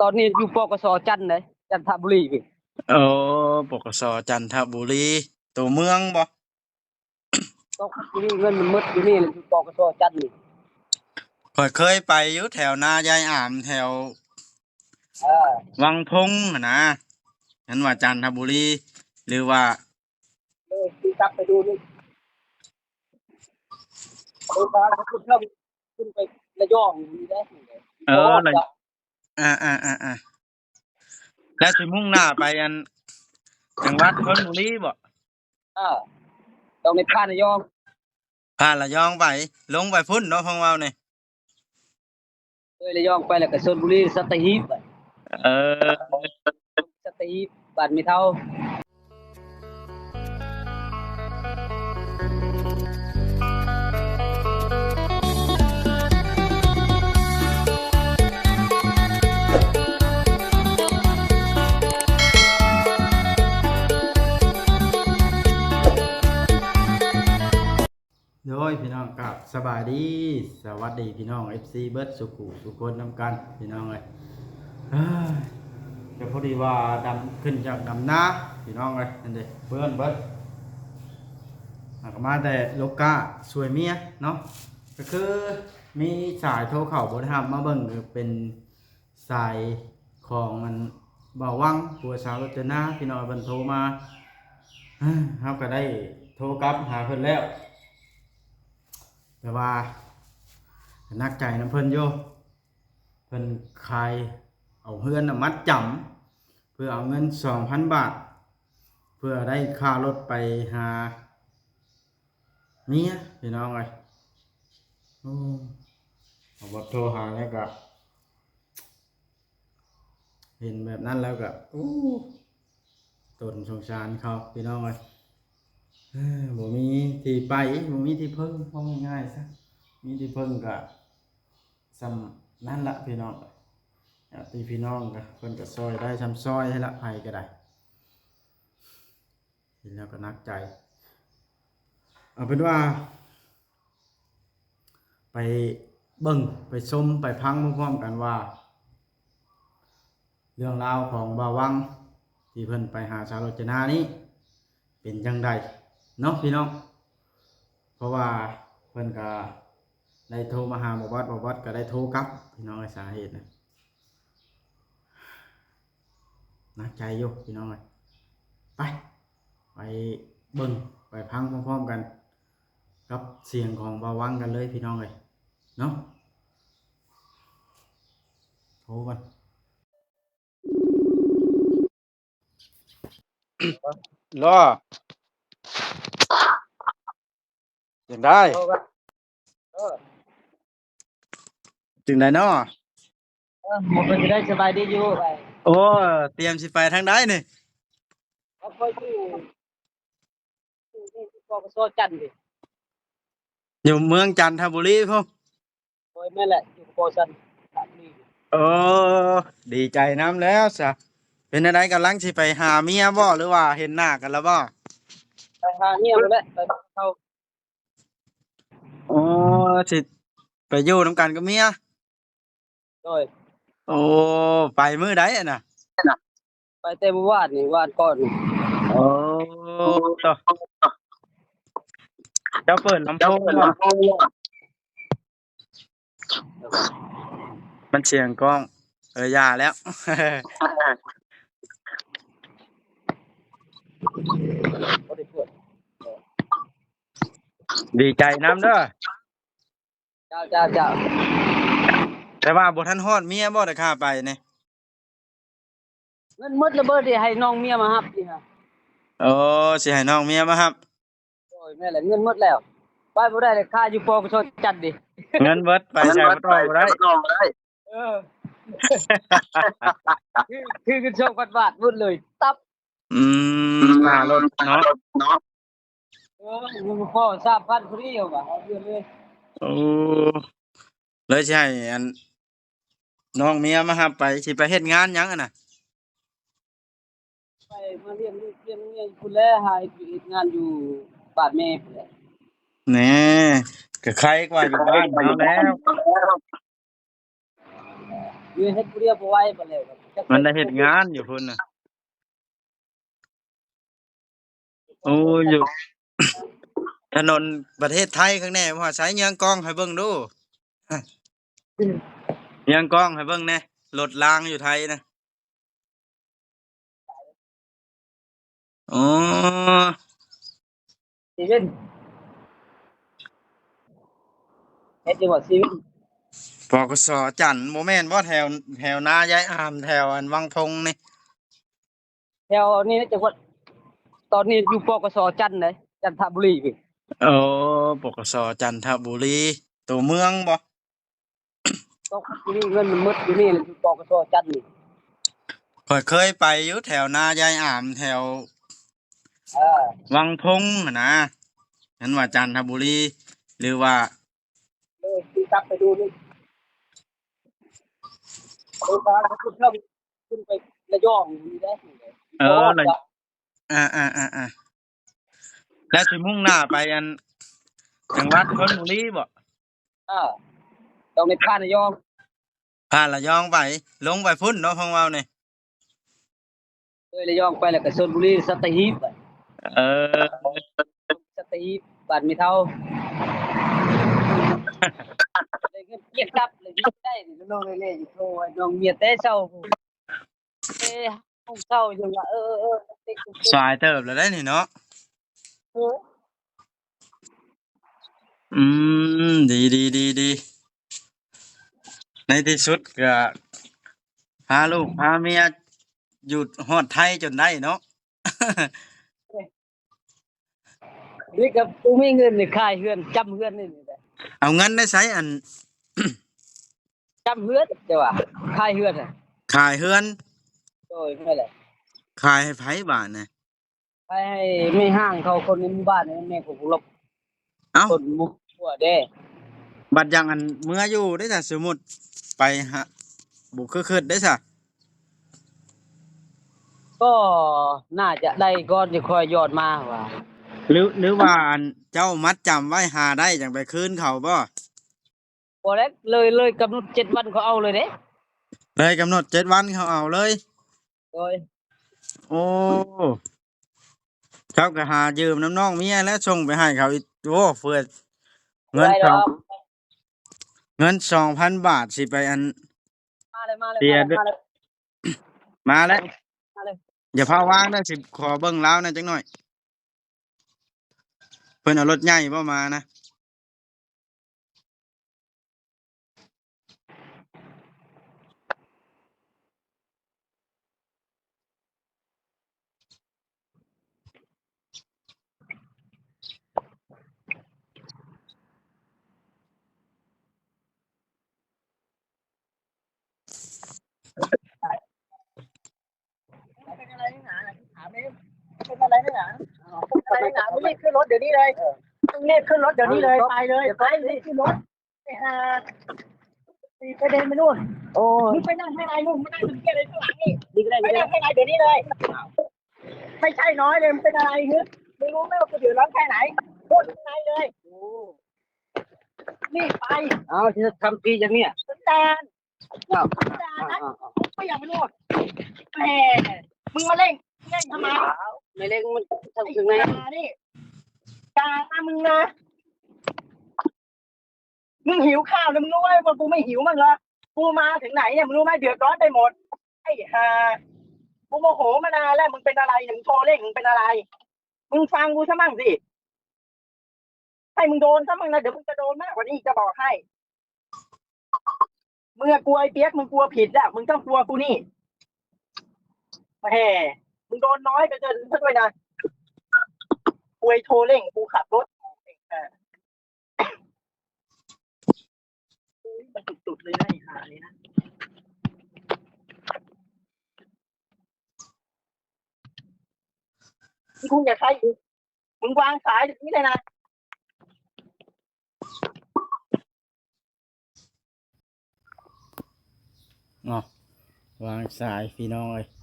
ຕອນນີ້ຢູ່ ປກສ ຈັນເດ້ ຈັນທະບູລີ. ໂອ້ ປກສ ຈັນທະບູລີ ໂຕເມືອງບໍ່? ຕອນນີ້ເງິນມັນໝົດຢູ່ນີ້ແຫຼະ ຢູ່ ປກສ ຈັນນີ້. ຂ້ອຍເຄີຍໄປຢູ່ແຖວນາຍາຍອາມ ແຖວ ເອີ ວັງພົງຫັ້ນນະ ແມ່ນວ່າຈັນທະບູລີ ຫຼືວ່າ ເອີ ຊິກັບໄປດູນີ້ ເອີ ວ່າຂຶ້ນເທິງ ຂຶ້ນໄປລະຍອງນີ້ເດ້. ເອີ ລະ ອ່າໆໆໆ ແລ້ວຊິມຸ່ງໜ້າໄປອັນ ຈັງຫວັດຊົນບຸລີບໍ່? ເອີ ຕ້ອງໄດ້ຜ່ານລະຍອງ ຜ່ານລະຍອງໄປ ລົງໄປພຸ້ນເນາະ ເພິ່ນເວົ້ານີ້. ເອີ ລະຍອງໄປແລ້ວກໍຊົນບຸລີ ສັດຕະຫີບ ເອີ ສັດຕະຫີບ ບ້ານແມ່ເຖົ້າ. ໂດຍ ພີ່ນ້ອງ ກາບສະບາຍດີ ສະຫວັດດີພີ່ນ້ອງ ເອັຟຊີ ເບິດສູ່ຜູ້ສູ່ຄົນນຳກັນ ພີ່ນ້ອງເອີຍ. ເອີ ກໍພໍດີວ່າດຳ ຂຶ້ນຈາກດຳນາ ພີ່ນ້ອງເອີຍ ນັ້ນເດ້ ເປື້ອນເບິດ. ຫາກະມາແຕ່ໂລກາຊ່ວຍເມຍເນາະ ກໍຄືມີສາຍໂທເຂົ້າບໍ່ໄດ້ຮັບ ມາເບິ່ງເປັນ ສາຍຂອງອັນບ່າວວັງ ຜົວສາວລົດຈະນາ ພີ່ນ້ອງເພິ່ນໂທມາ ເຮົາກໍໄດ້ໂທກັບຫາເພິ່ນແລ້ວ ແຕ່ວ່າກໍໜັກໃຈນຳເພິ່ນຢູ່ ເພິ່ນຂາຍເອົາເຮືອນນະມັດຈຳ ເພື່ອເອົາເງິນສອງພັນບາດ ເພື່ອໄດ້ຄ່າລົດໄປຫາ ເມຍ ພີ່ນ້ອງເອີຍ. ໂອ້ ເອົາ ບໍ່ໂທຫາແລ້ວກະ ເຫັນແບບນັ້ນແລ້ວກະ ໂອ້ ຕົນສົງສານເຂົາ ພີ່ນ້ອງເອີຍ. ເອີ ບໍ່ມີທີ່ໄປ ບໍ່ມີທີ່ເພິ່ງ ເວົ້າງ່າຍໆຊະ ມີທີ່ເພິ່ງກະສ່ຳນັ້ນລະ ພີ່ນ້ອງ. ຍາດຕິພີ່ນ້ອງກະ ເພິ່ນກະຊ່ອຍໄດ້ສ່ຳຊ່ອຍຫັ້ນລະ ໃຜກະໄດ້. ເຫັນແລ້ວກໍໜັກໃຈ. ເອົາເປັນວ່າ ໄປເບິ່ງ ໄປຊົມ ໄປຟັງພ້ອມໆກັນວ່າ ເລື່ອງລາວຂອງບ່າວວັງ ທີ່ເພິ່ນໄປຫາສາວໂລຈະນານີ້ ເປັນຈັ່ງໃດເນາະ ພີ່ນ້ອງ. ເພາະວ່າເພິ່ນກໍໄດ້ໂທມາຫາບ່າວບັດ ບ່າວບັດກໍໄດ້ໂທກັບ ພີ່ນ້ອງເອີຍ. ສາເຫດນະ ໜັກໃຈຢູ່ພີ່ນ້ອງເອີຍ. ໄປ ໄປເບິ່ງໄປຟັງພ້ອມໆກັນກັບສຽງຂອງບ່າວວັງກັນເລີຍພີ່ນ້ອງເອີຍເນາະ. ໂທກ່ອນ. ລອ ຈັ່ງໃດ? ເອີ ເອີ ຈັ່ງໃດເນາະ? ເອີ ບໍ່ເປັນຈັ່ງໃດ ສະບາຍດີຢູ່? ໂອ້ ຕຽມຊິໄປທາງໃດນີ້? ເອົາ ຂ້ອຍຢູ່ ຢູ່ ຢູ່ ຢູ່ ປກສ ຈັນເດ້ ຢູ່ເມືອງຈັນທະບູລີພຸ້ນ. ໂດຍ ແມ່ນແຫຼະ ຢູ່ ປກສ ຈັນທະບູລີ. ໂອ້ ດີໃຈນຳແລ້ວຊະ. ເປັນແນວໃດ ກຳລັງຊິໄປຫາເມຍບໍ່ ຫຼືວ່າເຫັນໜ້າກັນແລ້ວບໍ່? ໄປຫາເມຍພຸ້ນແຫຼະ ໄປເຂົາ. ໂອ້ ຊິໄປຢູ່ນຳກັນກັບເມຍ? ໂດຍ. ໂອ້ ໄປມື້ໃດຫັ້ນນະ? ໄປແຕ່ມື້ວານນີ້ ວານກ່ອນນີ້. ໂອ້ ໂຕ ເຈົ້າເປີດລຳໂພງບໍ່? ມັນສຽງກ້ອງ. ເອີ ຢ່າແລ້ວ. ບໍ່ໄດ້ເປີດ. ດີໃຈນຳເດີ. ເຈົ້າ ເຈົ້າ ເຈົ້າ. ແຕ່ວ່າບໍ່ທັນຮອດເມຍບໍ່ ໄດ້ຄ່າໄປນີ້? ເງິນໝົດແລ້ວເບີດ ຊິໃຫ້ນ້ອງເມຍມາຮັບນີ້ຫະ. ໂອ້ ຊິໃຫ້ນ້ອງເມຍມາຮັບ. ໂດຍ ແມ່ນແຫຼະ ເງິນໝົດແລ້ວ ໄປບໍ່ໄດ້ເລີຍ ຄາຢູ່ ປກສ ຈັນເດ້. ເງິນເບິດ ໄປໃສບໍ່ຕ້ອງບໍ່ໄດ້. ເອີ ຄື ຄືເງິນສອງພັນບາດໝົດເລີຍ ຕັບ. ອືມ ຄ່າລົດເນາະ. ເອີ ມັນພໍສາມພັນພໍດີ ເອົາວ່າ ເອົາເດືອນເລີຍ. ໂອ້ ເລີຍຊິໃຫ້ອັນ ນ້ອງເມຍມາຮັບໄປ ຊິໄປເຮັດງານຫຍັງຫັ້ນນະ? ໄປມາລ້ຽງລູກລ້ຽງເມຍຢູ່ພຸ້ນແຫຼະ ຫາເຮັດວຽກເຮັດງານຢູ່ບ້ານແມ່ພຸ້ນແຫຼະ. ແນ່ ກໍໄຄກວ່າຢູ່ບ້ານເຮົາແລ້ວ. ຢູ່ເຮັດຜູ້ດຽວບໍ່ໄຫວ ບັດແລ້ວກໍຈັກ ມັນໄດ້ເຮັດງານຢູ່ພຸ້ນນະ. ໂອ້ ຢູ່ຖະໜົນປະເທດໄທຂ້າງແນ່ ວ່າໃສ ເຍືອງກ້ອງໃຫ້ເບິ່ງດູ ເຍືອງກ້ອງໃຫ້ເບິ່ງແນ່ ລົດລາງຢູ່ໄທນະ. ອໍ ຊີວິນ ເຮັດຢູ່ບໍ່ຊີວິນ? ປກສ ຈັນ ບໍ່ແມ່ນບໍ່ ແຖວ ແຖວນາຍາຍອາມ ແຖວອັນວັງພົງນີ້ ແຖວນີ້ນະ ຈັງຫວັດ ຕອນນີ້ຢູ່ ປກສ ຈັນເດ້ ຈັນທະບູລີພີ້. ໂອ້ ປກສ ຈັນທະບູລີ ໂຕເມືອງບໍ່? ຕົກຢູ່ນີ້ ເງິນມັນໝົດຢູ່ນີ້ແຫຼະ ຢູ່ ປກສ ຈັນນີ້. ຂ້ອຍເຄີຍໄປຢູ່ແຖວນາຍາຍອາມ ແຖວ ເອີ ວັງພົງຫັ້ນນະ ແມ່ນວ່າຈັນທະບູລີ ຫຼືວ່າ ເອີ ຊິກັບໄປດູນີ້ ເອີ ບ້ານເຂົາຂຶ້ນເທິງ ຂຶ້ນໄປລະຍອງນີ້ເດ້. ເອີ ລະ ອ່າໆໆໆ ແລ້ວຊິມຸ່ງໜ້າໄປອັນ ຈັງຫວັດຊົນບູລີບໍ່? ເອີ ຕ້ອງໄດ້ຜ່ານລະຍອງ ຜ່ານລະຍອງໄປ ລົງໄປພຸ້ນເນາະ ພວກເຮົານີ້ ເອີ ລະຍອງໄປແລ້ວກໍຊົນບູລີ ສັດຕະຫີບ. ເອີ ສັດຕະຫີບ ບ້ານແມ່ເຖົ້າ ໄດ້ເງິນກຽມກັບເລີຍ ດີໃຈນ້ອງເລີຍ ໂທໃຫ້ນ້ອງເມຍແຕ່ເຊົ້າ. ເອີ ເຊົ້າຢູ່ວ່າ ເອີ ເອີ ເອີ ສາຍເຕີບແລ້ວເດ້ນີ້ເນາະ. ເອີ ອືມ ດີໆໆໆ ໃນທີ່ສຸດກໍພາລູກພາເມຍຢູ່ຮອດໄທຈົນໄດ້ເນາະ. ນີ້ກໍບໍ່ມີເງິນນີ້ ຂາຍເຮືອນ ຈຳເຮືອນນີ້ແຫຼະ. ເອົາເງິນໄດ້ໃສ ອັນ ຈຳເຮືອນ ແຕ່ວ່າຂາຍເຮືອນນະ ຂາຍເຮືອນ. ໂດຍ ແມ່ນແຫຼະ. ຂາຍໃຫ້ໃຜບາດນະ? ຂາຍໃຫ້ແມ່ຮ້າງເຂົາ ຄົນໃນໝູ່ບ້ານນີ້ ແມ່ຂອງຜູ້ລົບ. ເອົ້າ ຄົນໝູ່ຄົວເດ້. ບັດຢ່າງອັນເມືອຢູ່ເດ້ ຖ້າສົມມຸດໄປຫາ ບໍ່ຄືຄິດເດ້ຊະ? ກໍໜ້າຈະໄດ້ກ່ອນ ຈະຄ່ອຍຢອດມາວ່າ. ຫຼື ຫຼືວ່າອັນເຈົ້າມັດຈຳໄວ້ ຫາໄດ້ຈັ່ງໄປຄືນເຂົາບໍ? ບໍ່ແລ້ວ ເລີຍ ເລີຍກຳນົດເຈັດວັນ ເຂົາເອົາເລີຍເດ້. ເລີຍກຳນົດເຈັດວັນ ເຂົາເອົາເລີຍ. ໂດຍ. ໂອ້ ເຈົ້າກໍຫາຢືມນຳນ້ອງເມຍແລ້ວ ສົ່ງໄປໃຫ້ເຂົາອີກ. ໂອ້ ເພື່ອເງິນ ບໍ່ໄດ້ດອກ ສອງ ເງິນສອງພັນບາດ ຊິໄປອັນ ມາເລີຍ ມາເລີຍ ມາເລີຍ ມາເລີຍ ມາແລ້ວ ມາເລີຍ. ຢ່າພາວາງເດີ ຊິຂໍເບິ່ງລາວແດ່ຈັກໜ້ອຍ. ເພິ່ນເອົາລົດໃຫຍ່ບໍ່ມານະ? เป็นอะไรนักหนาล่ะ ถามเอง เป็นอะไรนักหนา เป็นอะไรนักหนา มึงรีบขึ้นรถเดี๋ยวนี้เลย เออ มึงรีบขึ้นรถเดี๋ยวนี้เลย เอา ไปเลย เดี๋ยว ไป รีบขึ้นรถ ไอ้ห่า ตีประเด็นไปนู่น โอ้ มึงไปนั่งข้างในนู่น มึงนั่งทำเหี้ยอะไรข้างหลังนี่ นี่ก็ได้ ไปนั่งข้างในเดี๋ยวนี้เลย ไม่ใช่น้อยเลย มึงเป็นอะไร มึงรู้ไหมว่ากูเดือดร้อนแค่ไหน พูดข้างในเลย โอ้ รีบไป เอา ที่ทำทีอย่างเนี้ย สันดาน ອ້າວ ຢ່ານະ ອ້າວ ອ້າວ ບໍ່ຢາກໄປໂລດ ແໝ່ ມຶງມາເລັ່ງ ເລັ່ງທຳໄມ ແມ່ເລັ່ງມັນເຖິງ ໄອ້ ເຖິງໄໝ? ຫານີ້ ຢ່ານະ ມຶງນະ ມຶງຫິວຂ້າວນະ ມຶງຮູ້ໄວ້ວ່າກູໄມ່ຫິວມັນເຫຼືອ ກູມາເຖິງໄໝເນຍ ມຶງຮູ້ໄໝ ເດືອດຮ້ອນໄປໝົດ ໄອ້ຫ່າ ກູໂມໂຫມານານແລ້ວ ມຶງເປັນອະໄລ ມຶງໂທເລັ່ງ ມຶງເປັນອະໄລ ມຶງຟັງກູຊະໝັ້ງຊິ. ໃຫ້ມຶງໂດນຊະມຶງນະ ດຽວມຶງຈະໂດນມາກກວ່ານີ້ ຈະບອກໃຫ້ ເມື່ອກລັວໄອ້ປຽກ ມຶງກົວຜິດແລ້ວ ມຶງຕ້ອງກົວກູນີ້ ແໝ່ ມຶງໂດນນ້ອຍໄປເກີນຊະດ້ວຍນະ ອວຍໂທເລັ່ງ ກູຂັບລົດ ເອີ ອຸຍ ມັນຕຸດໆເລີຍນະ ໄອ້ຫ່ານີ້ນະ ມຶງຄົງຢ່າໃຊ້ອີກ ມຶງວາງສາຍດຽວນີ້ເລີຍນະ ເນາະ ວາງສາຍພີ່ນ້ອງເອີຍ.